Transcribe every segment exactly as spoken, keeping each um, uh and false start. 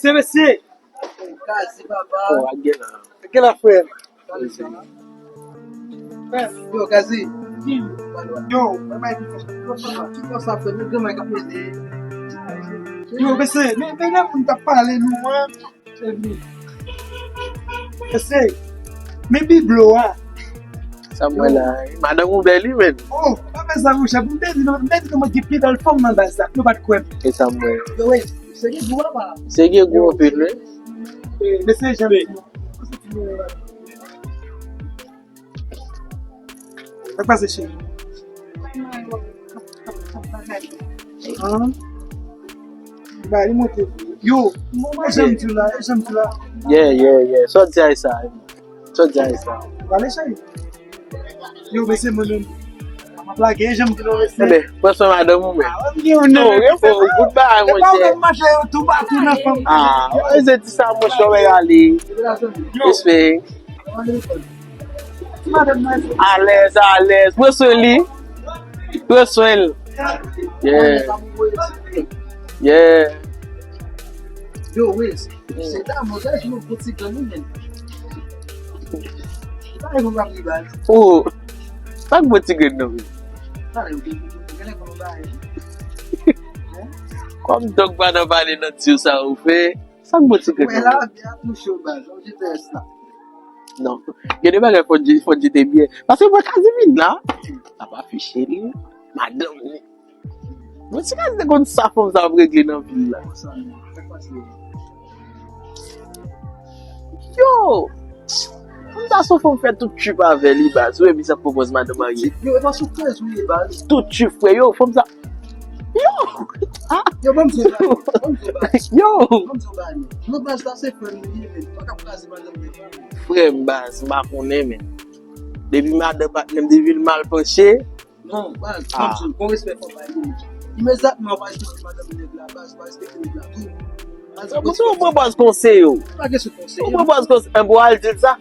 Se mesye. Kazi, papa. Oh, ak gen la. Gen la, frè. Salut, ça va? Yo, Kazi. Yo, mwen bay ki konsa, frè, nou gen mwen k ap ede. Yo, mesye, men, men lè moun t ap pale nou an. Mesye, men biblo a. Sa m wè la, madanm ou bèl wi, men. Oh, pa fè sa, monchè. Pou m te di nou, m te di nou mwen gen pi bèl fanm nan baz la. Nou pa t kwè m. E sa m wè. Yo, wi, se gen gou, papa. Se gen gou anpil, wi. Eh, mesye, jan. Sa k pase, cheri? An? Ba, li monte. Yo, e jan m di w la, e jan m di w la. Yeah, yeah, yeah. Sòt di ay sa. Sòt di ay sa. Ba, le cheri. Yo, mesye, mwen menm. M ap lage, e jan m di w, mesye. Enben, pran swen madanm ou menm. Ah, wè, m gen yon nèg, non, mesye. Yo, gout bagay, monchè. Epa w mache yo toupatou nan fanm. Ah, wè, se di sa, monchè, wè, ale. Respè. Alèz, alèz. Pran swen li. Pran swen l. Yeah. Yeah. Yo, Wes, se ta mwen, gade yon gwo ti grenn, wi, men. Sa e mwen pa pi baz. Oh. Sa gwo ti grenn nan, wi. Sa e gwo ti grenn nan, wi. Kòm dòg pa nan pale nan ti sa ou fè. Sa gwo ti grenn nan, wi. Wè la, byen touche w, baz. Ou jete rès la. Non. Gen de bagay fò di, fò di te byen. Paske mwen Kazi vin la. L ap afiche li. Madanm li. Mwen si Kazi te konn sa fanm sa ap regle nan vil la. Yo! Fanm sa se yon fanm fè tout trip avè li, baz. Ou wè misye ap pwopòz madanm marye. Yo, e pa sou kèz ou ye, baz. Tout trip, frè, yo, fanm sa. Yo! Ah! Yo, ban m di w bagay. Ban m di w bagay. Yo! Ban m di w bagay. Yo, baz, la se frè m li ye, men. Pa ka kraze madanm li. Frè m, baz, m pa konnen, men. Depi madanm patnè m, depi l mal panche, non, baz, ah. Gon respè fò bay moun. Imedyatman, w pa respekte madanm nèg la, baz, w pa respekte nèg la tou. Baz, ou pran baz konseye w. Pa kesyon konseye. Ou pran baz konseye, enben w al di l sa.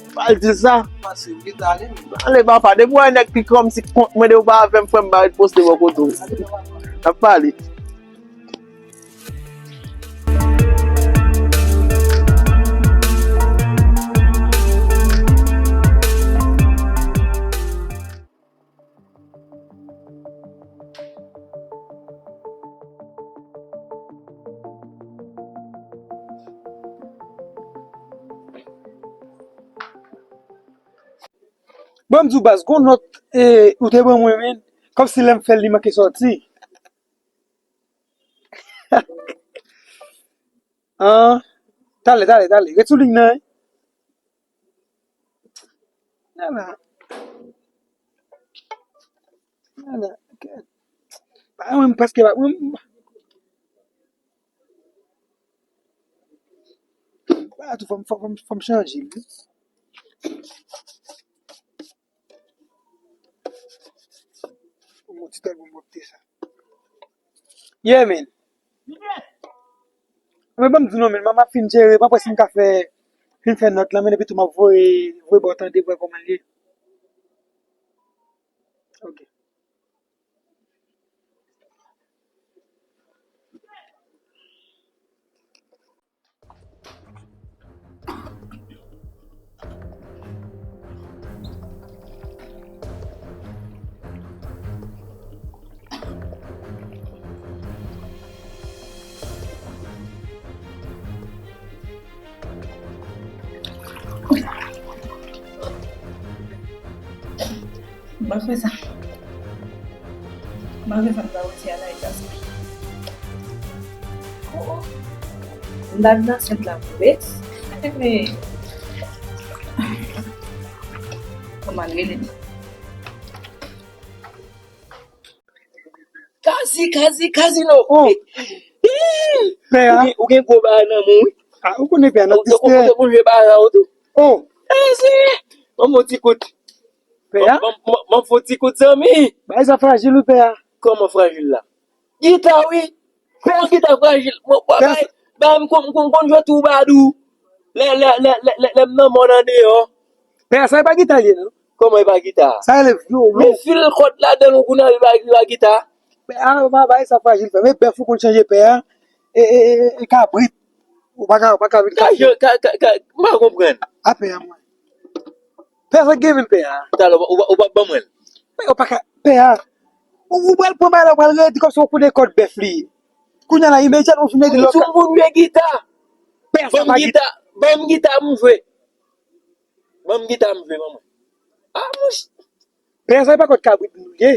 W al di l sa. Pase, w vit ale. Ale, papa, depi w wè nèg ki kòmsi kont mwen, depi w pa avè m, frè m, pa ret poste bò kote w. N ap pale. Bon, m di w baz, gon nòt, eh, ou te ban mwen, men, kòmsi lè m fè l, li manke sòti. An, talè, talè, talè. Ret sou liy nan, wi. Ala. Ala. Pa mwen, m prèske pa mwen. Ba tou, fò m, fò, fò m, fò m chanje li. Yon ti tèl pou m opte sa. Yeah, man. Men ban m di w non, men m ap fin jere, m ap wè si m ka fè, fin fè nòt lan, men epi tou m ap voye, voye ba w tande, pou w wè kòman l ye. Ok. M pa fè sa. M pa fè sa, m ta wè si a la e gason. Oh, oh. M ta vin ansent la pou Rex. Men, kòman l rele? Kazi, Kazi, Kazino. Oh. Pè a. Ou gen, ou gen gwo bagay nan men w, wi. Ah, ou konnen pè a nan distè. Ou te konn jwe bagay la, ou tou. Oh. Kazi. Ban m yon ti kout. Pè a? Ban m, ban m, ban m fè yon ti kout, zanmi. Bagay sa frajil, wi, pè a. Kòman frajil la? Gita, wi. Pè a, gita frajil. Mwen, mwen, bay, bay, m konn, m konn, m konn jwe twoubadou. Lè, lè, lè, lè, lè, lè m nan mòn andeyò. Pè a, sa e pa gita l ye, non? Kòman e pa gita? Sa rele vyolo. Men fil kòd ladan l, ou konnen li pa, li pa gita. Pè a, pa bay sa frajil, frè. Men bèf ou konn chanje pè a. E, e, e, e kabrit. Ou pa ka, ou pa ka vin kache. Ka, ka, ka, m pa konprann. A pè a mwen. Pè a, sa k gen vin pè a? Talè, ou pa, ou pa, ou pa ban mwen l. Pè, ou pa ka, pè a. Ou, ou pral pran bagay la, ou pral redi kòmsi ou konnen kòd bèf li ye. Kounye a la, imedyatman ou fin redi lòt. Ou moun jwe gita. Pè a, sa pa gita. Ban m gita, ban m gita m jwe. Ban m gita m jwe, ban mwen. A, monchè. Pè a, sa e pa kòd kabrit nou ye.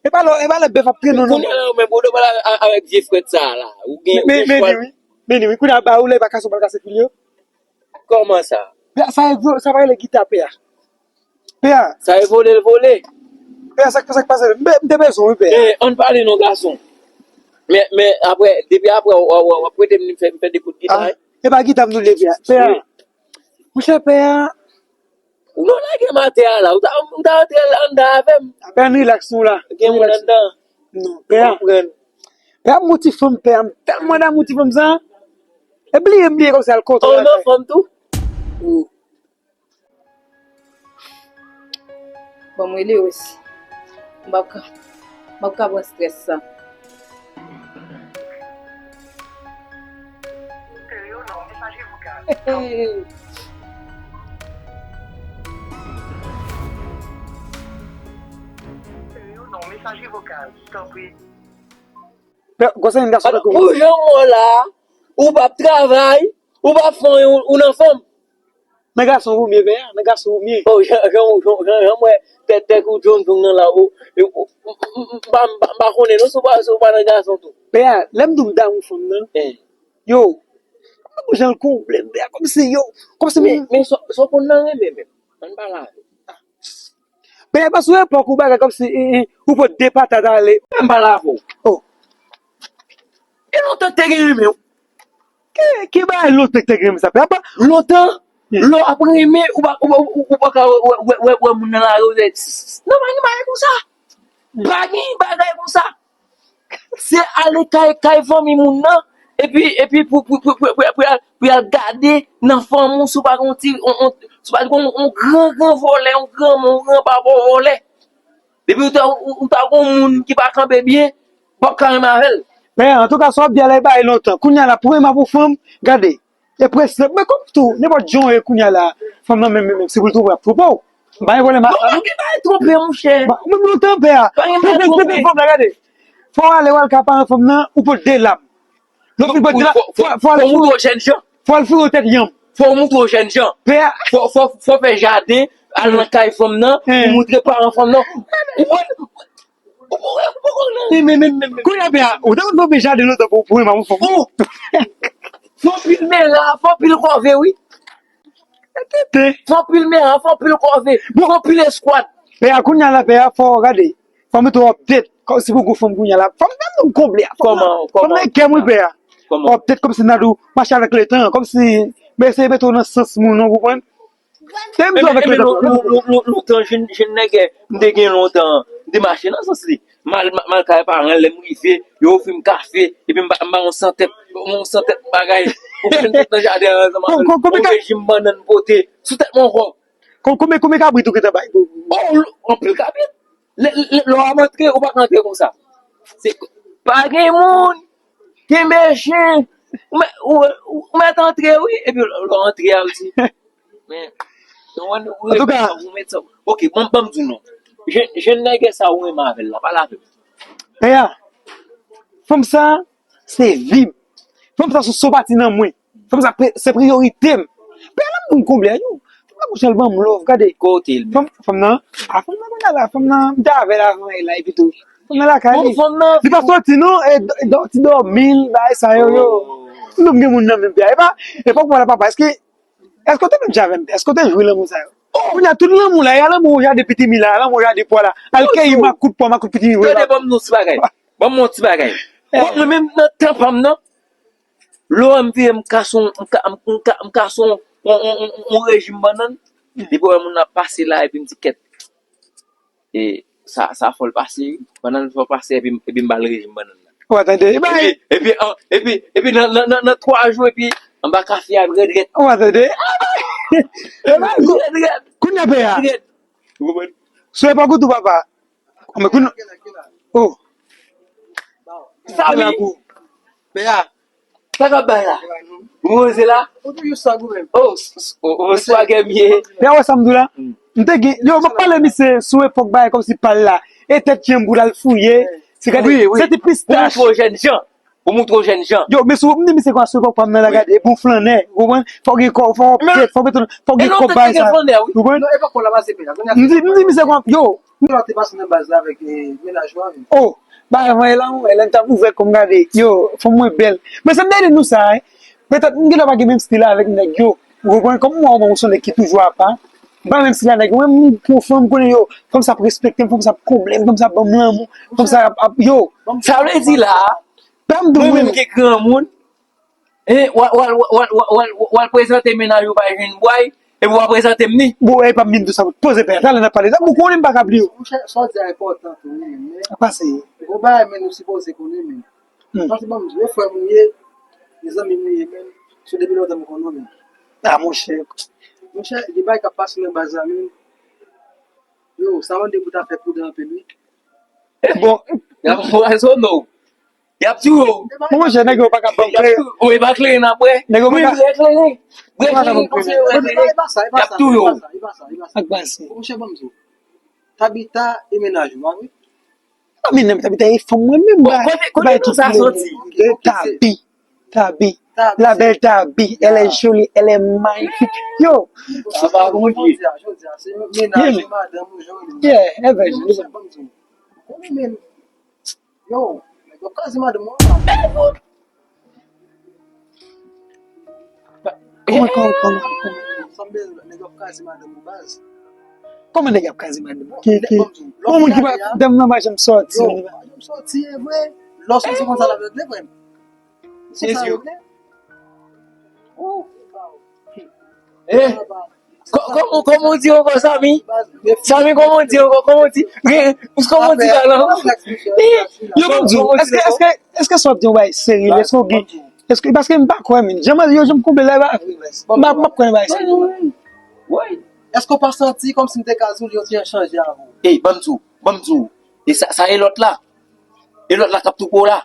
E pa lè, e pa lè bèf ap trennen non. Kounye a la, ou menm, ou dwe pale a-, avèk vye frèt sa a la. Ou gen, ou gen chwal. Men, men, men, wi. Men, wi, kounye a, ba ou lè, e pa kase, ou pral kase fil yo. Kòman sa? Pè a, sa e vre, sa pa rele gita, pè a. Pè a. Sa e vole, l vole. Pè a, sa k, sa k pase? M, m te bezwen, wi, pè a. Men, ann pale non, gason. Men, men, apre, depi apre, w, w, w, w ap prete m, m fè, m fè de kout gita, wi. E pa gita m nou leve a. Pè a. Monchè, pè a. Ou lage m atè a la. Ou ta, ou ta antre anndan avè m. Pè a, nou rilaks nou la. Gen moun anndan. Non, pè a. Konprann. Pè a, m gon ti fanm, pè a. M tèlman damou ti fanm sa. E bliye, m bliye kòmsi al kontre. Oh, nan fanm tou? Wi. Bon, m rele yo osi. M p ap ka, m p ap ka pran strès sa. Pè, gwo se yon gason tankou ou. Pou jan w wè w la, ou p ap travay, ou p ap fè anyen, ou, ou nan fanm. Nan gason ou mye, pè a, nan gason ou mye. Oh, jan, jan, jan, jan, jan m wè tèt, tèt ou djong djong nan la, ou, ou, ou, m, m, m, m pa, m pa, m pa konnen non, si w pa, si w pa nan gason tou. Pè a, lè m di w m damou fanm nan, yo, m pa konn jan l konble m, pè a, kòmsi, yo, kòmsi men, men sa, sa w konn nan renmen menm. Ann pale avè m. Pè a, pa sou epòk ou bagay kòmsi, e, e, ou pot de patat ale. Mwen m pale avè w. Oh. E lontan te gen renmen w. Ki, ki bagay lontan te gen renmen sa, pè a? Lontan, lè w ap renmen, ou pa, ou pa, ou, ou pa ka wè, wè, wè, wè moun nan lari, w di, non, pa gen bagay konsa. Pa gen bagay konsa. Se ale kay, kay fanmi moun nan, epi, epi pou, pou, pou, pou, pou, pou y al, pou y al gade nan fanmi w si w pa gen yon ti, on, on, si w pa gen yon, yon gran, gran vòlè, yon gran, yon gran papa vòlè. Depi w ta, w, w ta gen yon moun ki pa kanpe byen, w p ap ka renmen avè l. Men, antouka, sa w ap di a la, e bagay lontan. Kounye a la, premye m ap yon fanm, gade. E prensip, men kòm tou, nenpòt jan w ye kounye a la, fanm nan menm, menm, menm, si pou l twonpe, l ap twonpe w. M pa gen pwoblèm ak sa, non. Non, pa gen bagay twonpe, monchè. Ba, menm lontan, pè a. Pa gen bagay twonpe. Prensip fanm la, gade. Fò w ale, w al ka paran fanm nan, ou pot de lam. Lè w fin pot de lam, fò, fò, fò w al foure, fò w montre w jèn jan. Fò w al foure tèt yanm. Fò w montre w jèn jan. Pè a. Fò, fò, fò w fè jaden, al nan kay fanm nan, ou montre paran fanm nan. Ou konn, Kounye a, pè a, ou te konn fè jaden lontan pou, pou renmen yon fanm. Oh! Fò pil mera, fò pil kòve, wi. Fò pil mera, fò pil kòve, fò pil eskwad. Pè a, kounye a la, pè a, fò w gade. Fò w mete w update. Kòmsi pou gwo fanm kounye a la. Fanm nan nou konble a. Kòman, kòman? Fanm nan kè m, wi, pè a. Kòman? Update kòmsi nan di w mache avèk letan. Kòmsi, men eseye mete w nan sans moun, ou konprann? Te m di avèk letan. Lontan, jèn, jèn nègè, m te gen lontan, m te mache nan sans li. M al, m al kay paran l, lè m rive, yo ofri m kafe, epi m ba, m ba yon san tèt, yon san tèt bagay. Ou fè m sot nan jaden an ansanm avè l. Yon rejim bannann pote sou tèt mwen ankò. Konbyen, konbyen kabrit ou gentan bay? Oh, anpil kabrit. Lè, lè, lè w ap antre, ou pa ka antre konsa. Se, pa gen moun, kenbe chen, ou mèt, ou, ou, ou mèt antre, wi, epi lè w antre a, ou di, men, antouka, ou mèt sa, ok, ban, ban m di w non. Jèn, jèn nègè sa ou renmen avè l la, pale avè m. Pè a, fanm sa, se vi m. Fanm sa, se, se yon pati nan mwen. Fanm sa, se priyorite m. Pè a, lè m di w m konble a, yo. Fanm nan gon jan l ban m love, gade. Kote l menm? Fanm, fanm nan, a, fanm nan, kounye a la, fanm nan, m te avè l avan, e la, epi tou. Fanm nan lakay li. Li pa soti, non, e, e, ti dòmi, bagay sa yo, yo. M di w m gen moun nan menm, pè a. E pa, e pa w pale, papa, èske, èske w te menm jan avè m, èske w te jwi lanmou sa yo? Kounye a, tout lanmou la, y a lanmou jaden pitimi la, lanmou jaden pwa la. Al keyi makout pwa, makout pitimi, wi. Tande, ban m di w ti bagay. Ban m di w ti bagay. Bon, mwen menm nan tan pa m nan, lè w wè m vire, m kase yon, m ka, m, m ka, m kase yon, yon, yon, yon, yon rejim bannann, depi w wè moun nan ap pase la, epi m di, kèt, e, sa, sa fò l pase, wi. Bannann fò pase, epi, epi m ba l rejim bannann nan. Ou pa tande? Epi, epi, an, epi, epi nan, nan, nan, nan twa jou, epi anba kafe a, rèd, rèd. Ou pa tande? Rèd, rèd. Kounye a pè a. Rèd. Ou konprann? Sou epòk ou tou, papa. Anben kounye a. Oh. Sa wi. Pè a. Sa k ap bay la? Ou poze la? Ou toujou sòg ou menm. Oh, s- s- oh, oh, swagè m ye. Men wè sa m di w la? M te gen, yo, m ap pale misye sou epòk bagay kòmsi pa l la. E tèt chanm pou l al fouye. Se gade, wi, wi. Se ti pistache. Pou montre w jèn jan. Pou montre w jèn jan. Yo, men sou, m di misye konsa sou epòk pa m nan la, gade, bon flannè, ou konprann? Fò w gen kò, fò w gen, fò w gen, fò w gen kò bagay sa. Ou konprann? Non, epòk pa w la pase pè la. M di, m di misye konsa, yo. Ou te pase nan baz la avèk, eh, mennaj ou a, wi. Oh, bagay mwen la, mwen, lè m t ap ouvè kò m gade, yo, fanm mwen bèl. Men se m te di nou sa, hein. Petèt, m gentan pa gen menm stil la avèk nèg yo. Ou konprann? Kòm mwen, mwen, se yon nèg ki toujou apa. M pa menm stil la nèg yo. Mwen, m pran fanm, m konnen yo. Fanm sa ap respekte m, fanm sa ap konble m, fanm sa ap ban m lanmou, fanm sa ap, ap, yo. Sa vle di la, pa m di mwen menm ki granmoun, e, w al, w al, w al prezante mennaj ou bay jwenn bway, epi w al prezante m ni. Bon, e pa m vin di sa, poze pè, talè n ap pale. Sa, ou konnen m pa ka bliye w. Monchè, sa w di a enpòtan tou, wi, men. Pase. Gwo bagay, men nou sipoze konnen, men. Hmm. Paske ban m di w, e frè m ou ye, e zanmi m ou ye, men. Se depi lontan m konn ou, men. Ah, monchè. Monchè, gen bagay k ap pase nan baz la, men. Yo, sa mande pou ta fè prudan anpil, wi. Bon. Y ap pwazonnen w. Y ap touye w. Bon, monchè, nèg yo pa ka ban m kleren. Ou e pa kleren nan bwè. Nèg yo pa ka. Wi, bwè kleren. Bwè kleren, konseye bwè kleren. Y ap touye w. Ak pase. Monchè, ban m di w. Tabita e mennaj ou a, wi. Tabita, Tabita e fanm mwen menm. Bon, kote, kote tout sa soti? Tabi. Tabi. La belle Tabi, elle est jolie, elle est magnifique. Yo. Sa pa Bondye. Jodi a, jodi a, se mennaj ou, madanm ou, jan ou ye. Yeah, e bèl. Monchè, ban m di w. Ou renmen, yo, nèg yo kraze madanm ou. Kòman, kòman, kòman, kòman? Sa m bezwen, nèg yo kraze madanm ou, baz. Kòman nèg ap kraze madanm? Ki, ki, kòman moun ki pa, dam nan pa janm sòti? Yo, pa janm sòti, e vre. Lè w sòti konsa, l ap regle, frè m. Se sa yo vle. Eh, kò- kòman, kòman w di ankò, Samy? Samy, kòman w di ankò? Kòman w di? Kòman w di la, non? Eh, yo, kòman w di? Èske, èske, èske sa w ap di yon bagay serye? Èske w gen, èske, paske m pa kwè, men. Jan m, yo, jan m konble la, e pa vre, baz. M pa, m pa kwè nan bagay sa yo. Èske w pa santi kòmsi m te ka di w, yo te chanje avè w? Ey, ban m di w, ban m di w. E sa, sa e lòt la. E lòt la k ap toupe w la.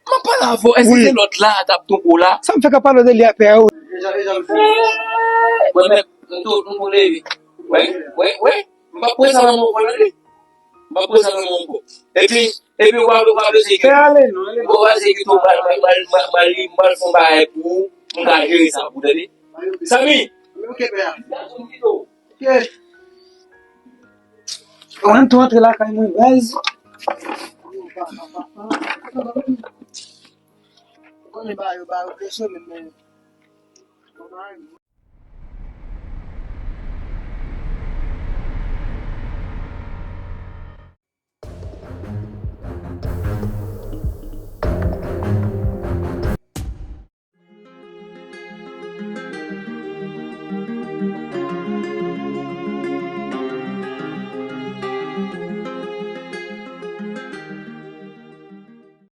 M ap pale avè w, èske se lòt la k ap toupe w la? Sa m fè k ap pale de li apre a, wi. Mwen menm, m tou, m tou leve. Wi, wi, wi. M p ap pran sa nan men w ankò, tande. M p ap pran sa nan men w ankò. Epi, epi, w pa, w pa bezwen gen. Fè ale, non, ale. W pa bezwen gen tou, m pral, m pral, m pral, m pral, m pral fè yon bagay pou ou, m ka jere sa pou ou, tande. Samy! Ok, pè a. Gason m kite w. Ok. Mwen tou antre lakay mwen, baz. Konnen ba yo, ba yo presyon, men, men.